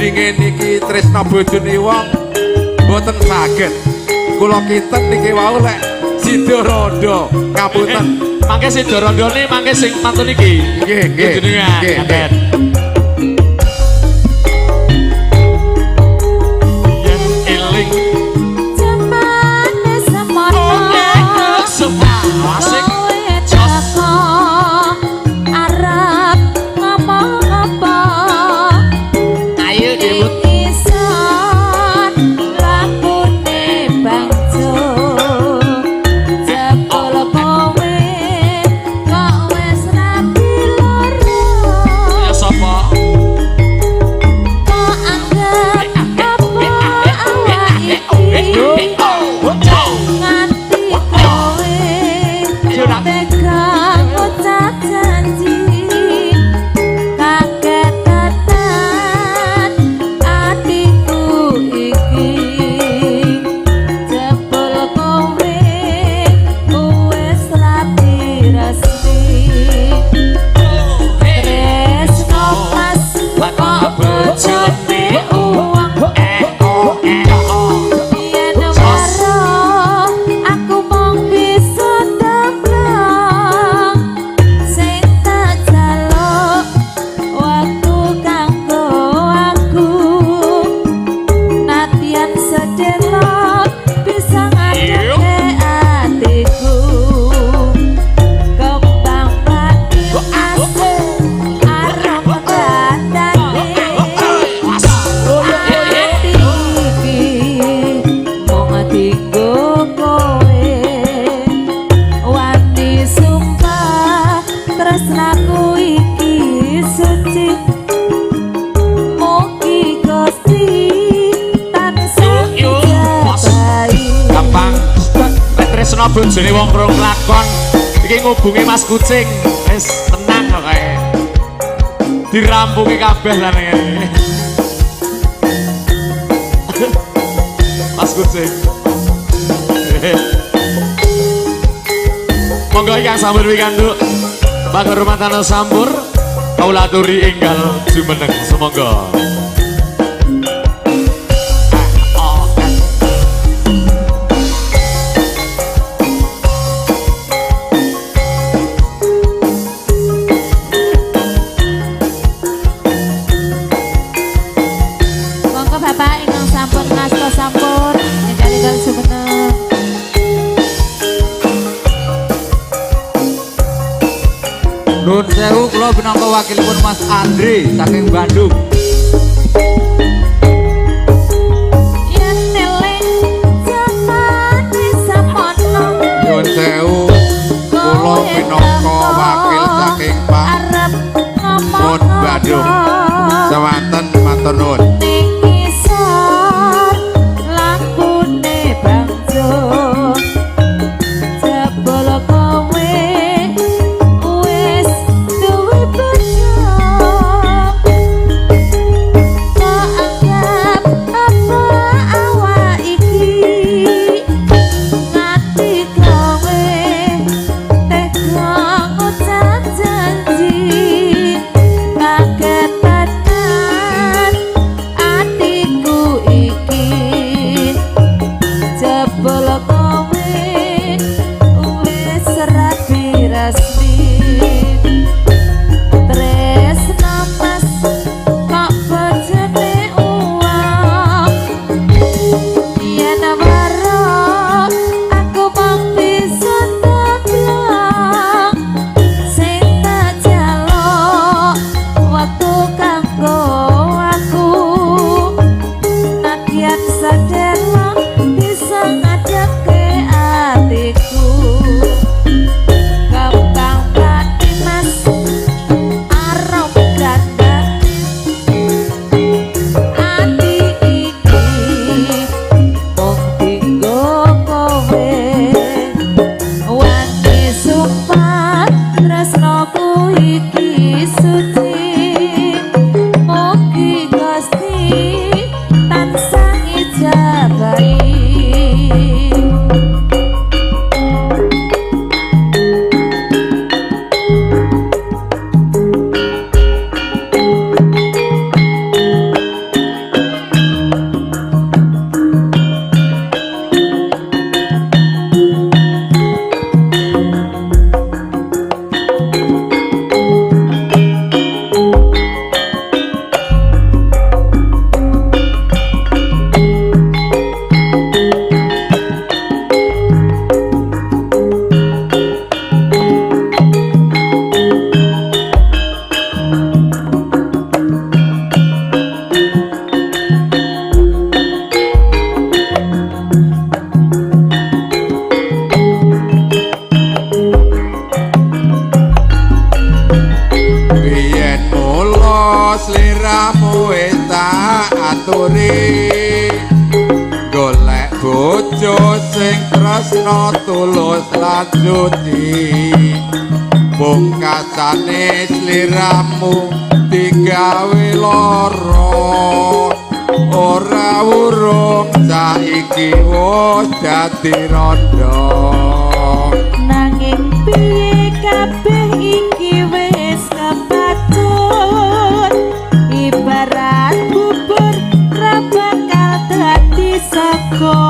Gendinge niki tresna bojone wong mboten saged. Kula kinten niki wau lek sida rondo ngapunten. Mangke sida rondone mangke sing pantun iki. Nggih, nggih. Jenengan Nggih. Yen eling Jamane semono asik. Kowe teko arep ngomong apa? Ayo debut. Ing lakune bangjo jebul kowe kok wis rabi loro. Ya sapa? Kok anggap apa awak iki nganti kowe tega ngucap janji kaget tenan atiku iki jebul kowe wis rabi resmi tresno mas kok bojone uwong yen waro aku mung bisa templong sing tak jaluk waktu kanggo aku nadyan sedelok bisa ngadeke atiku kembang mati asih arum dandane ati iki mung dinggo kowe wani sumpah tresnaku iki suci mugi Gusti tansah ijabahi. Gampang. Lek tresna bojone wong rong lakon iki ngubungi Mas Kucing. Wis tenang kok kae. Dirampungi kabeh lan ngene. Mas Kucing. Monggo ingkang sampun pikantuk pakurmatan sampur kawula aturi enggal jumeneng sumangga. Monggo Bapak ingkang sampun ngasta sampur enggal-enggal jumeneng. Nuwun sewu kula pinangka wakilipun Mas Andre saking Bandung. Yen eling jamane samono Nyuwun sewu kula pinangka wakil saking Pak arep ngomong Mun Bandung. Sewanten matur nuwun. Ning ngisor lampune bangjo jebul kowe wis duwe bojo. syukuri. Golek bojo sing tresno tulus lan suci. Pungkasane sliramu digawe lara. Ora urung saiki wis dadi rondo. Nanging piye kabeh iki wis kepacut, ibarat bubur ra bakal dadi sego.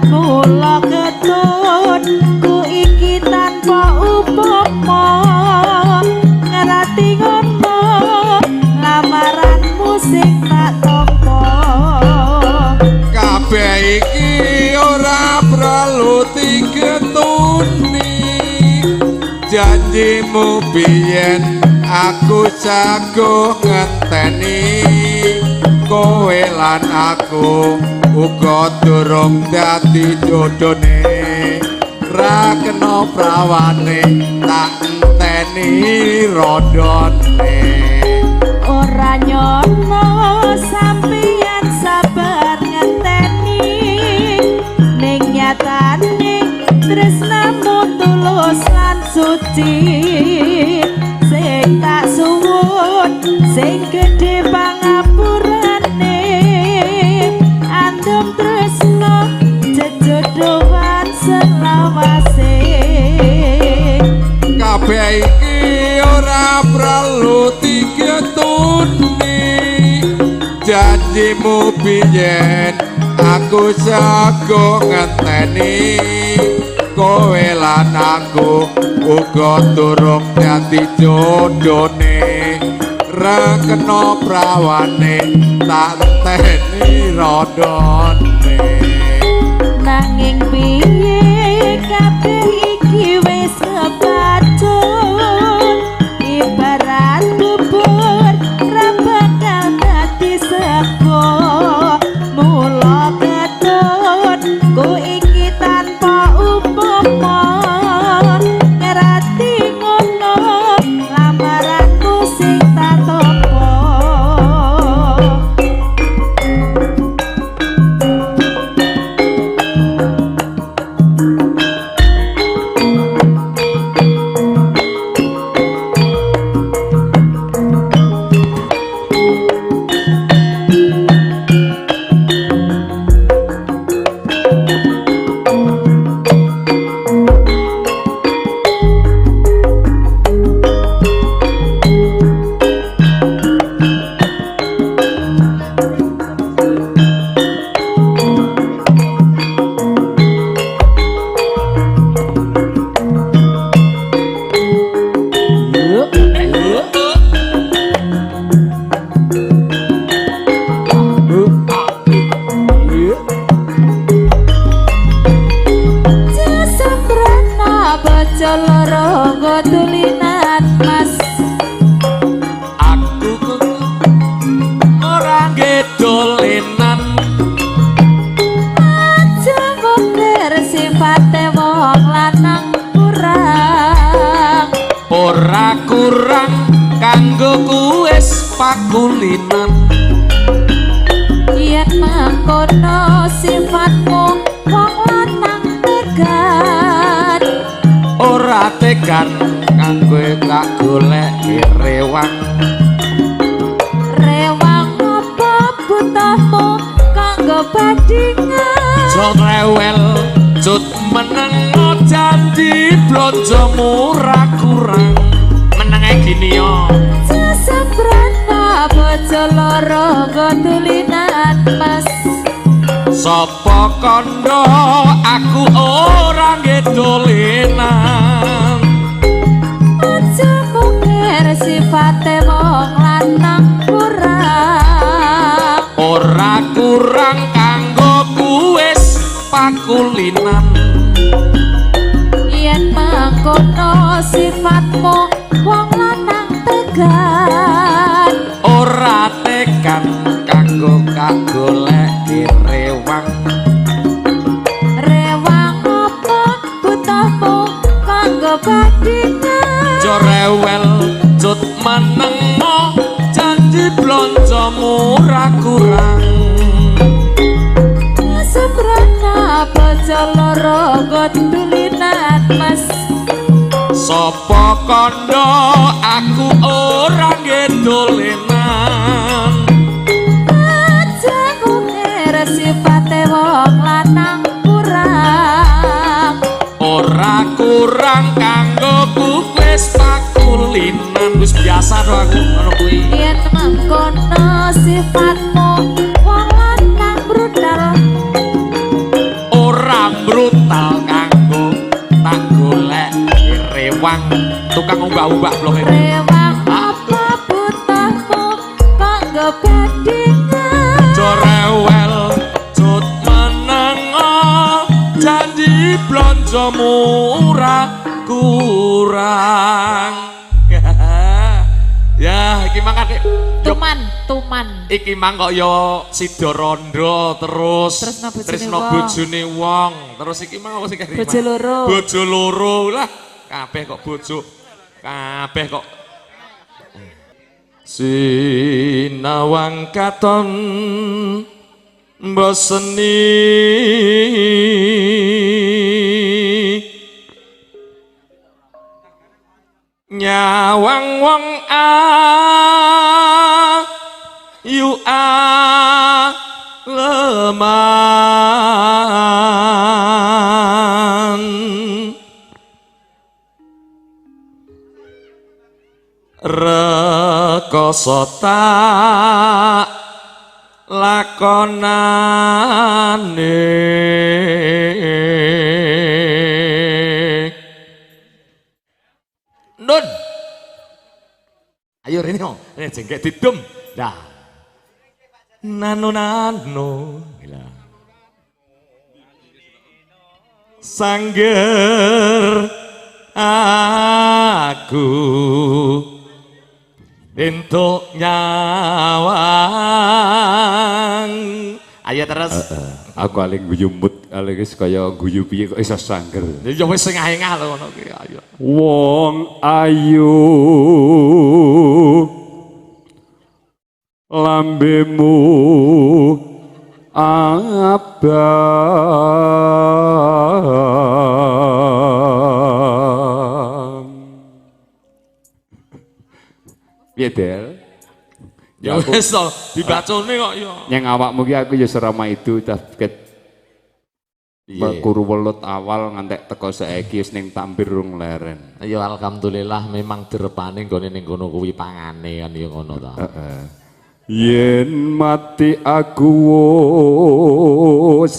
Mula ketut ku iki tanpa upama, ngerti ngono lamaranmu sing tak tampa. Kabeh iki ora perlu digetuni. Janjimu biyen aku jago ngenteni. Kowe lan aku uga durung dadi jodone. Ra kena prawane tak enteni rondone. Ora nyono sampeyan sabar ngenteni, ning nyatane tresnamu tulus lan suci. Sing tak suwun sing gedhe pangapurane, andum tresno jejodohan selawase. Kabeh iki ora perlu digetuni. Janjimu biyen aku jago ngenteni. Kowe lan aku uga durung dadi jodone. Ra kena prawane tak enteni rondone. Nanging piye kabeh iki wis kepacut, ibarat bubur ra bakal dadi sego. Mula ketut ku iki tanpa upama, ngerti ngono lamaranmu sing tak tampa. Sesembrana bojo loro nggo tulinan mas. Aku ora ngedolenan. Aja mungkir sifate wong lanang kurang. Ora kurang kanggo kuwis pakulinan. Yen mangkono sifatmu wong lanang tegan. Ora tegan kanggo tak goleki rewang. Rewang apa butuhmu kanggo bandingan? Jod rewel jod meneng janji blonjomu ora kurang. Menenge gini yo. Sesembrana bojo loro nggo tulinan mas. Sapa kandha aku ora ngedolenan. Aja mungkir sifate wong lanang kurang. Ora kurang kanggo kuwis pakulinan. Yen mangkono sifatmu wong lanang tegan. Ora tekan kanggo kagoleki rewang. Rewang apa butuhmu kanggo bandingan? Aja rewel jut menengo janji blonjo blonjomu ora kurang. Sembrana bojo loro gondulinan Mas. Sapa kandha aku ora ngedolenan. Aja ngukir sifate wong lanang kurang. Ora kurang kanggo kuwis pakulinan. Wis biasa to aku ngono kuwi. Yen mengkono sifatmu wong lanang brutal. Ora brutal kanggo tak golek rewang tukang umbak-umbak blok ini. Rewang apa butuhmu kok nggo bandingan. Jorewel cut menengo janji blonjomu ora kurang. Ya iki mang kan Tuman, tuman. Iki mang kok ya sida rondo terus Tresno bojone wong. Terus iki mang apa sing kari? Bojo loro. Bojo loro lah. Kabeh kok bojo. Kabeh kok. Sinawang katon mboseni nyawang wong ayu aleman rekoso tak lakonane. Nun. Ayo rene yo. Rene jengkek didum. Lah. Nano nano. Gila. Sangger aku entuk nyawang. Ayo terus. Aku aling guyu mut, aling wis kaya guyu piye kok iso sangger. Ya wis sing engah lho ngono kuwi ayo. Wong ayu lambemu abang. Piye Del? Ya wis to, dibacone kok ya. Nyang awakmu ki aku ya serama itu dah ket kuru welut awal ngantek teko saiki wis ning tambir rung leren. Ya alhamdulillah memang direpane nggone ning kono kuwi pangane kan ya ngono ta. Heeh. Yen mati aku wis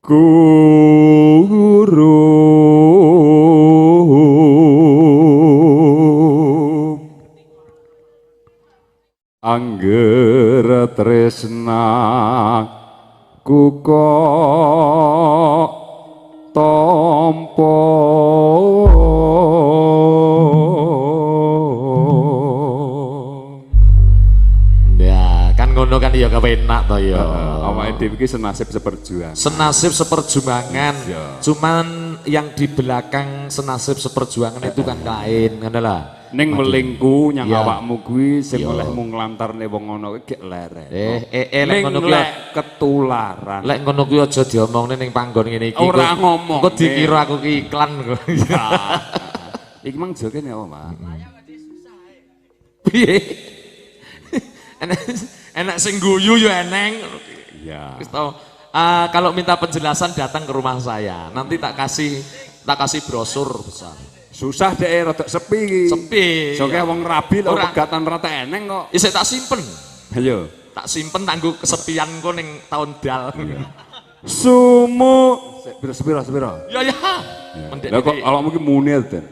kuru angger tresna ku kok tampa. Ya kan ngono kan ya kepenak to ya. Awake dhewe iki senasib seperjuangan. Senasib seperjuangan. Cuman yang di belakang senasib seperjuangan itu kan lain, ngono lah. Ning melingku nyang awakmu kuwi sing olehmu nglantarne wong ngono kuwi gek leren. Lek ngono kuwi ketularan. Lek ngono kuwi aja diomongne ning panggon ngene iki. Ora ngomong. Engko dikira aku ki iklan kok. Iki mang jogene apa, Pak? Piye? Enak sing guyu ya eneng. Iya. Wis tau. Kalau minta penjelasan datang ke rumah saya. Nanti tak kasih brosur besar. Susah deh, rada sepi iki. Sepi. Soke wong rabi lho pegatan rata eneng kok. Isih tak simpen. Ayo. Tak simpen tanggo kesepian kok ning tahun dal. Sumu sepiro sepiro. Ya ya. Lah kok awakmu iki muni ten.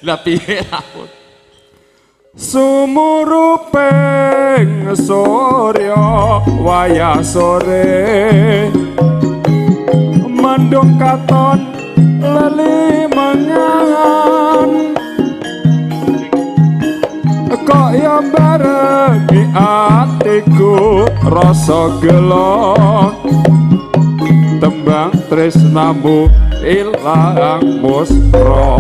Lah piye rapun. Sumuruping surya wayah sore mendung katon leli mengan kok ya barengi atiku rasa gelo tembang tresnamu ilang musra.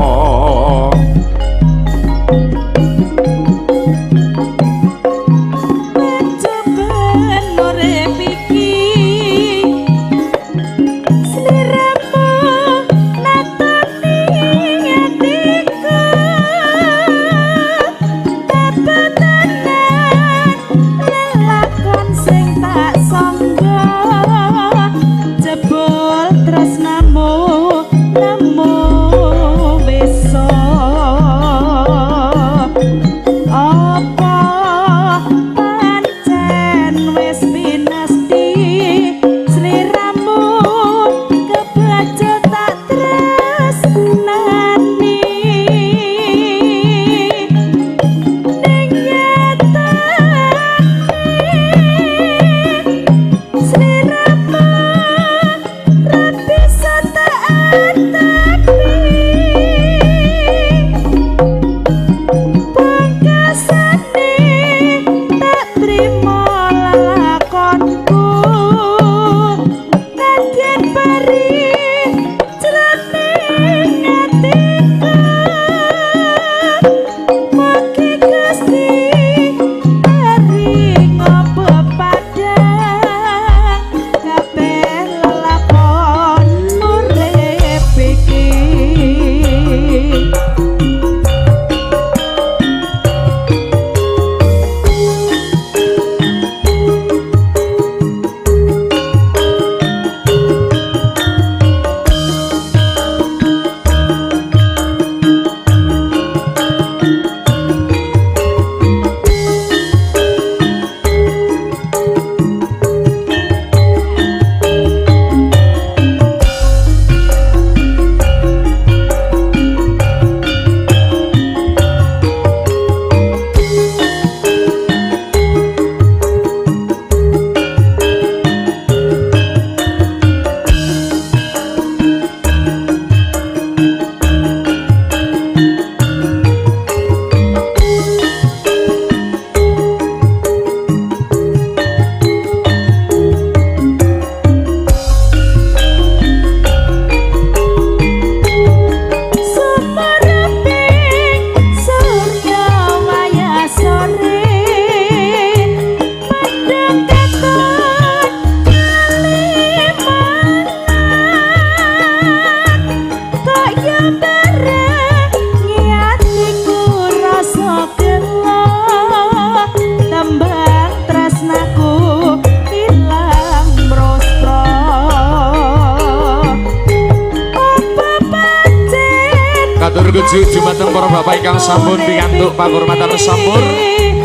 Dumateng para bapak ingkang sampun pikantuk pakurmatan sampur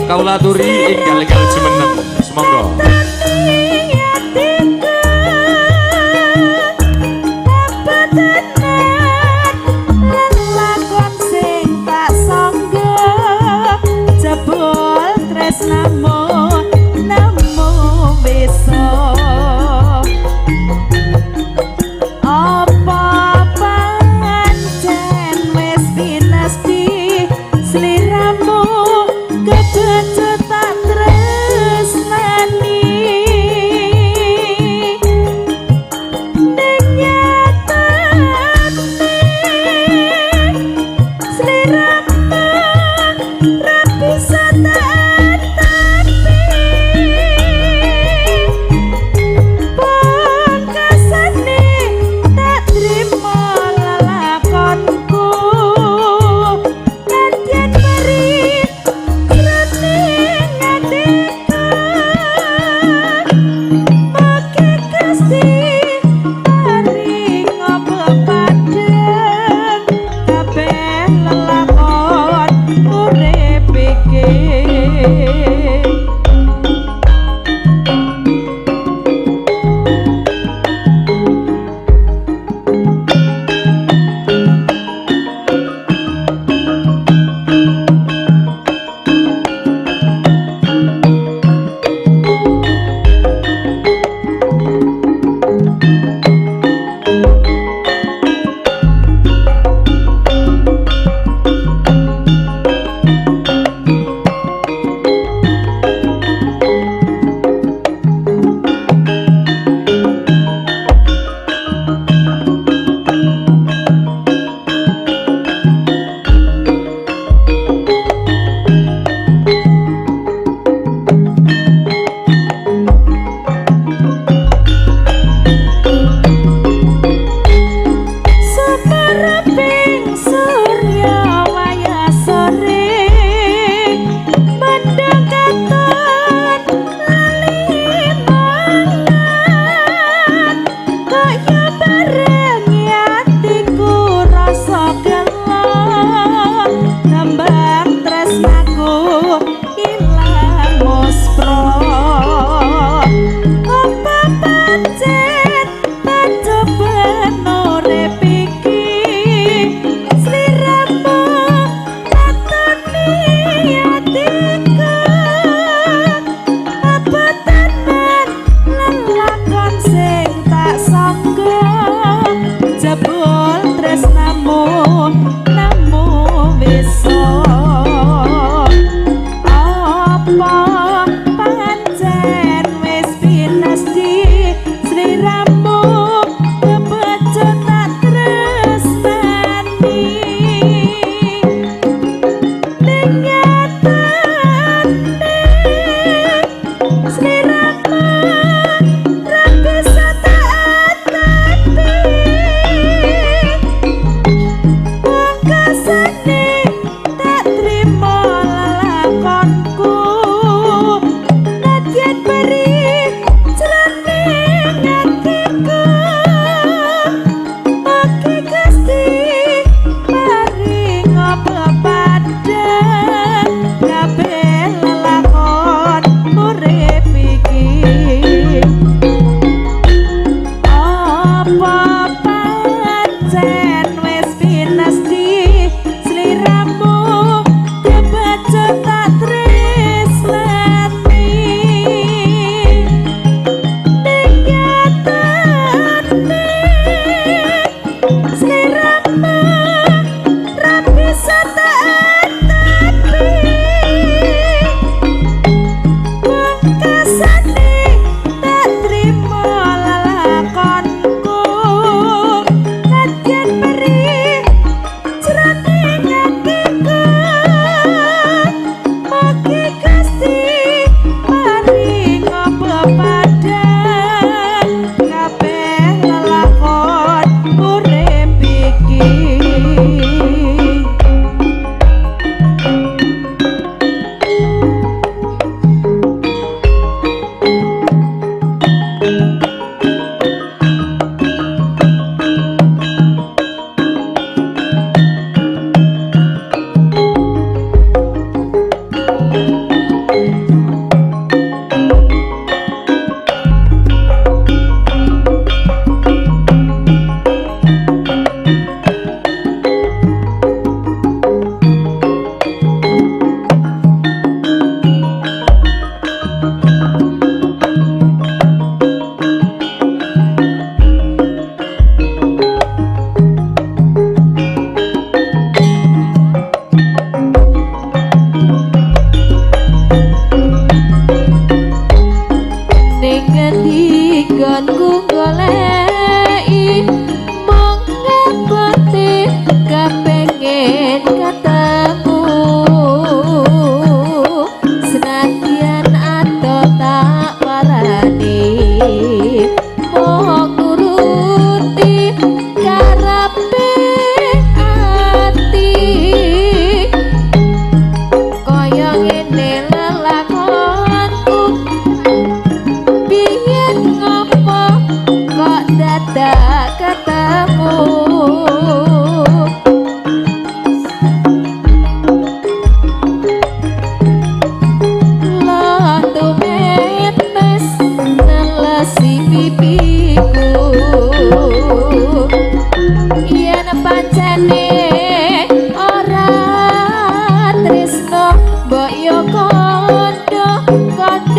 kawula aturi enggal-enggal jumeneng. Sumangga. Lakon sing tak sangga jebul tresnamu namung besok. Apa pancen wis pinasti sliramu kebecut tak tresnani.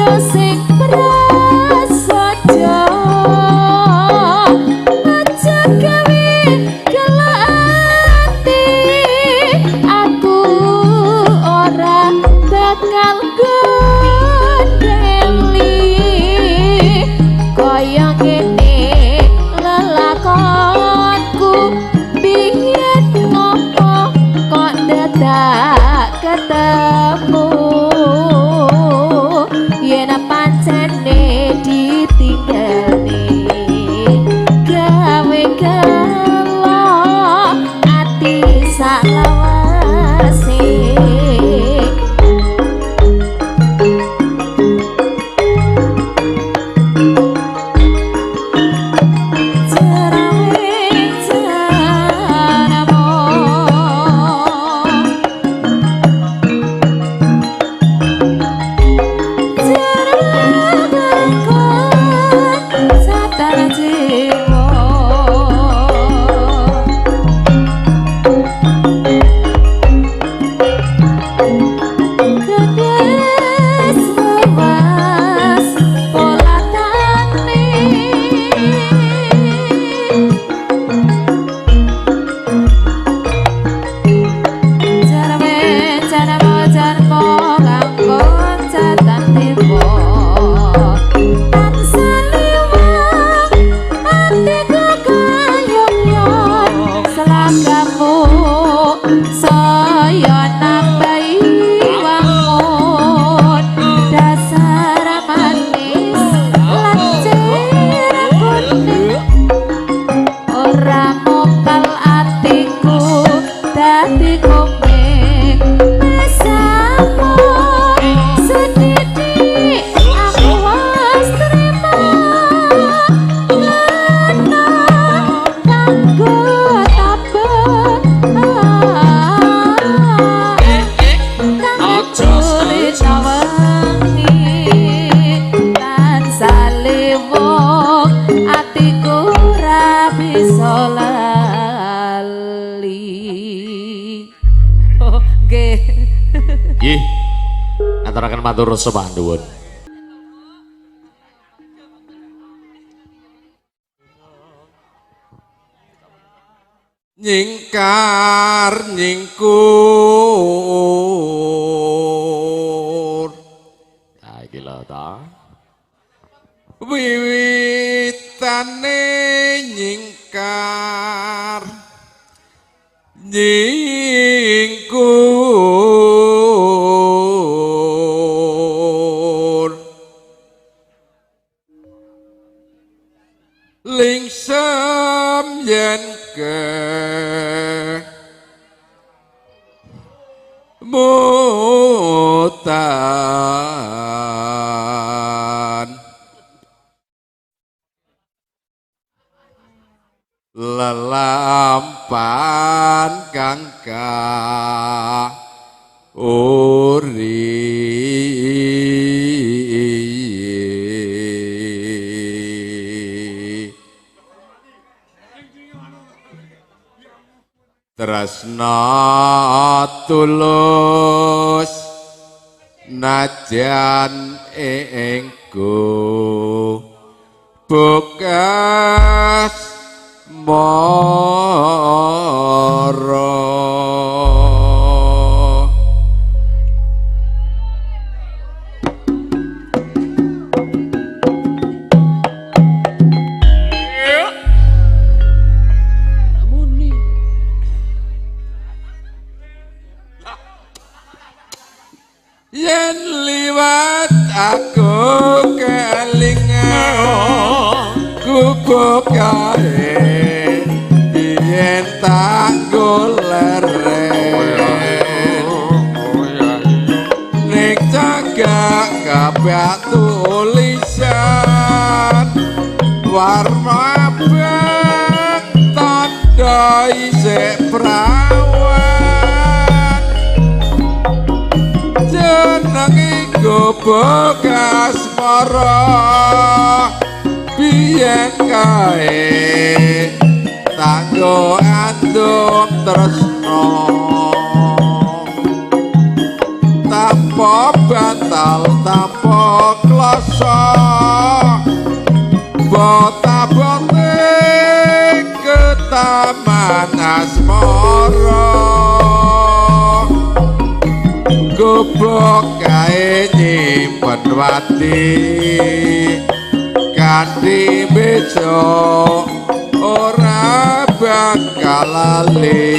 Padha sing prasaja aja gawe gelo ati, aku ora bakal gondeli kaya ngene lelakonku biyen ngopo kok dadak ketemu yen pancene ditinggalne gawe gelo ati saklawase. Jerawing jaramo jerawing satan jiwa. Kedes lewas polatane jarwe jarmo jarmo kanggo catan tiba tansah liwang atiku kayong selagamu saya nambahi wangun dasar manis lan kuning ora mokal atiku dadi komeng besamu sedidik aku wis trima lana kanggo tabah kang wengi tansah lewong atiku ora bisa lali. Oh, nggih. Nggih. Aturaken matur sembah nuwun. Nyingkar nyingkur Nah iki lho ta. Wiwitane nyingkar nyingkur lingsem yen ke mutan lelampan kang uri. Tresna tulus najan engko bekas mara. Yen liwat aku kelingan gubuk kae yen tak goleren ning cagak kabeh tulisan warna abang tandha isih prawan jenenge gubuk asmara biyen kae tanggo andum tresno tanpa bantal tanpa Selasa bota-bote ke Taman Asmara gubuk kae nyimpen wati kanthi bejo ora bakal lali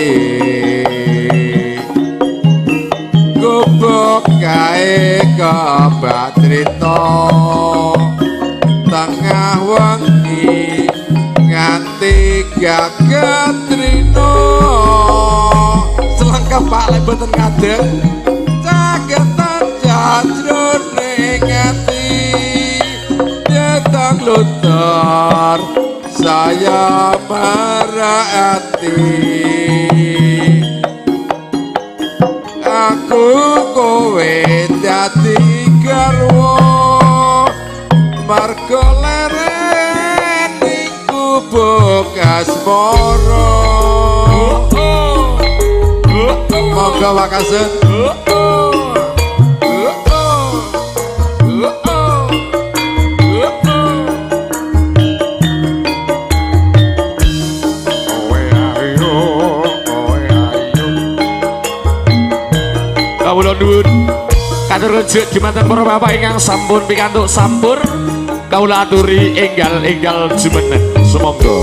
gubuk kae kebak trita tengah wengi nganti gagat trino selengkap Pak lek mboten ngadeg caketan jajroning ati nyetang lutur saya marati aku kowe dadi garwa marga leren ning gubuk asmara. Monggo wakasen. Kawula nuwun katur rejek dumateng para bapak ingkang sampun pikantuk sampur kawula aturi enggal-enggal jumeneng sumangga.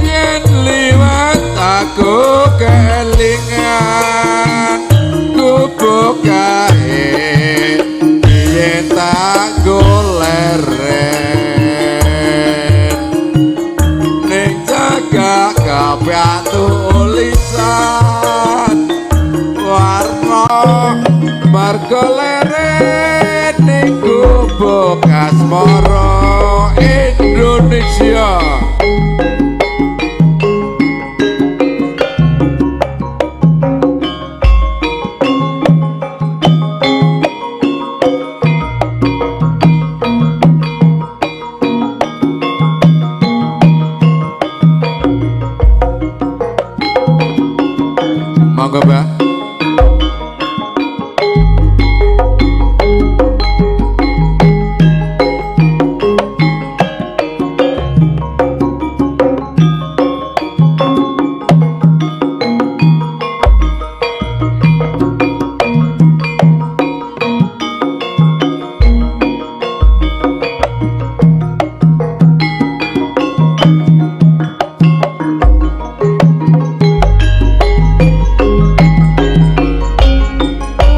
Yen liwat aku kelingan gubuk kae yen tak goleren ning cagak kabeh tulisan warna marga leren ning gubuk asmara Indonesia. Monggo, Mbak.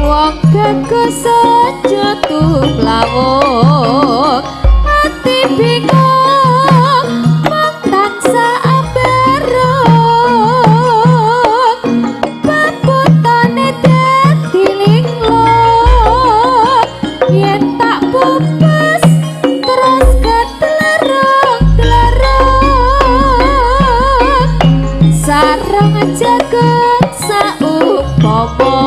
Wong gegus aja tumlawung ati bingung mung tansah abarung peputane dadi linglung yen tak pupus terus ketlerung-tlerung sareng jagung saupama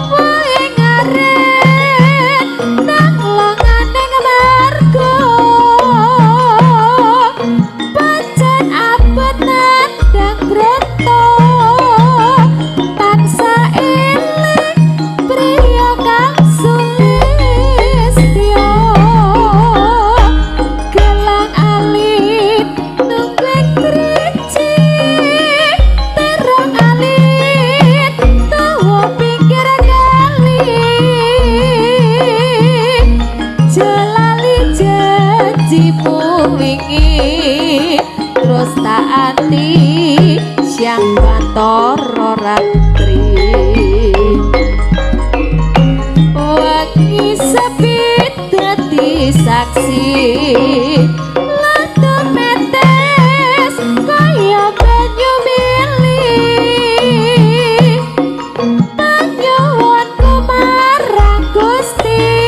wae ngaret nang lenganing marga pancen abot nandhang brata tansah eling priya kang sulistya gelang alit nungging driji terang alit tuwa pinggir kali jelali janjimu wingi terus tak ati siang bantara ratri wengi sepi dadi saksi lantur netes kaya banyu mili panyuwunku marang Gusti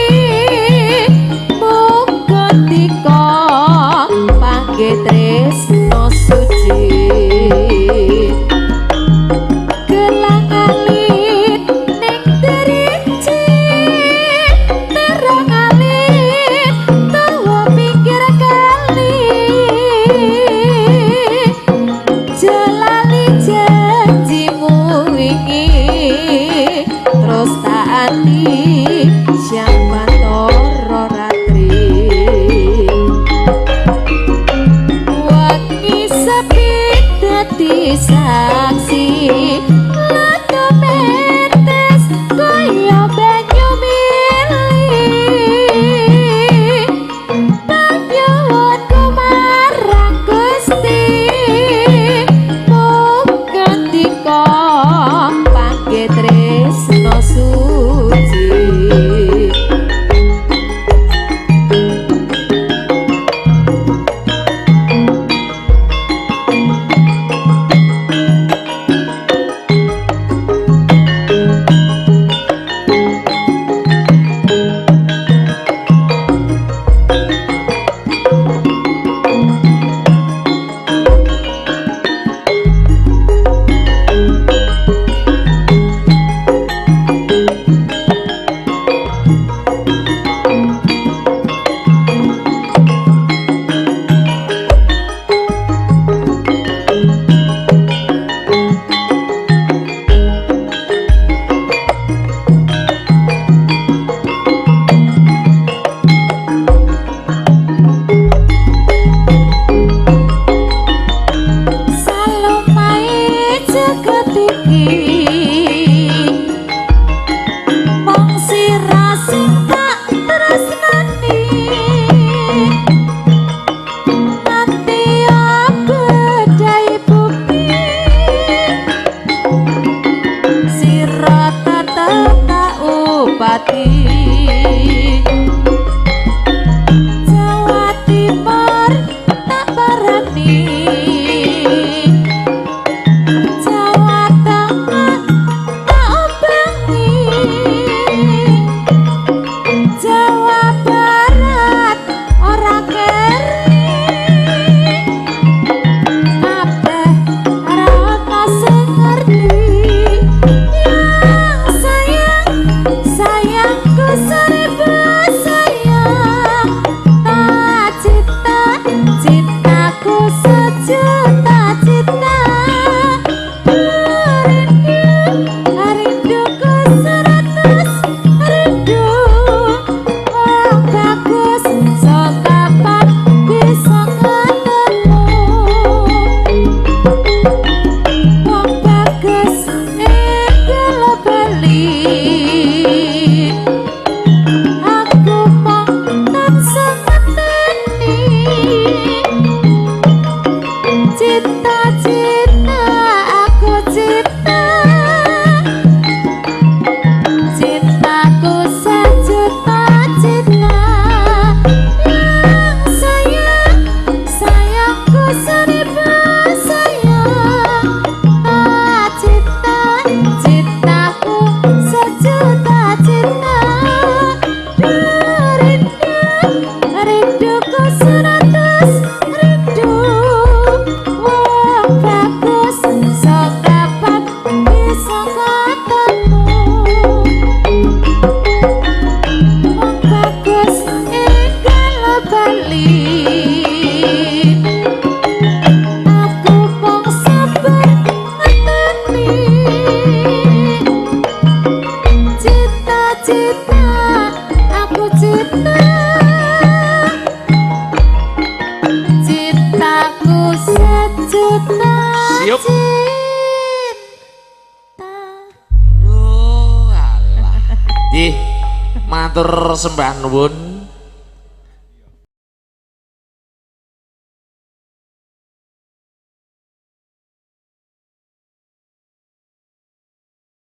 Cita, aku cita. Cintaku sejuta Siap. Cinta. Oh, alah. Nggih, matur sembah nuwun.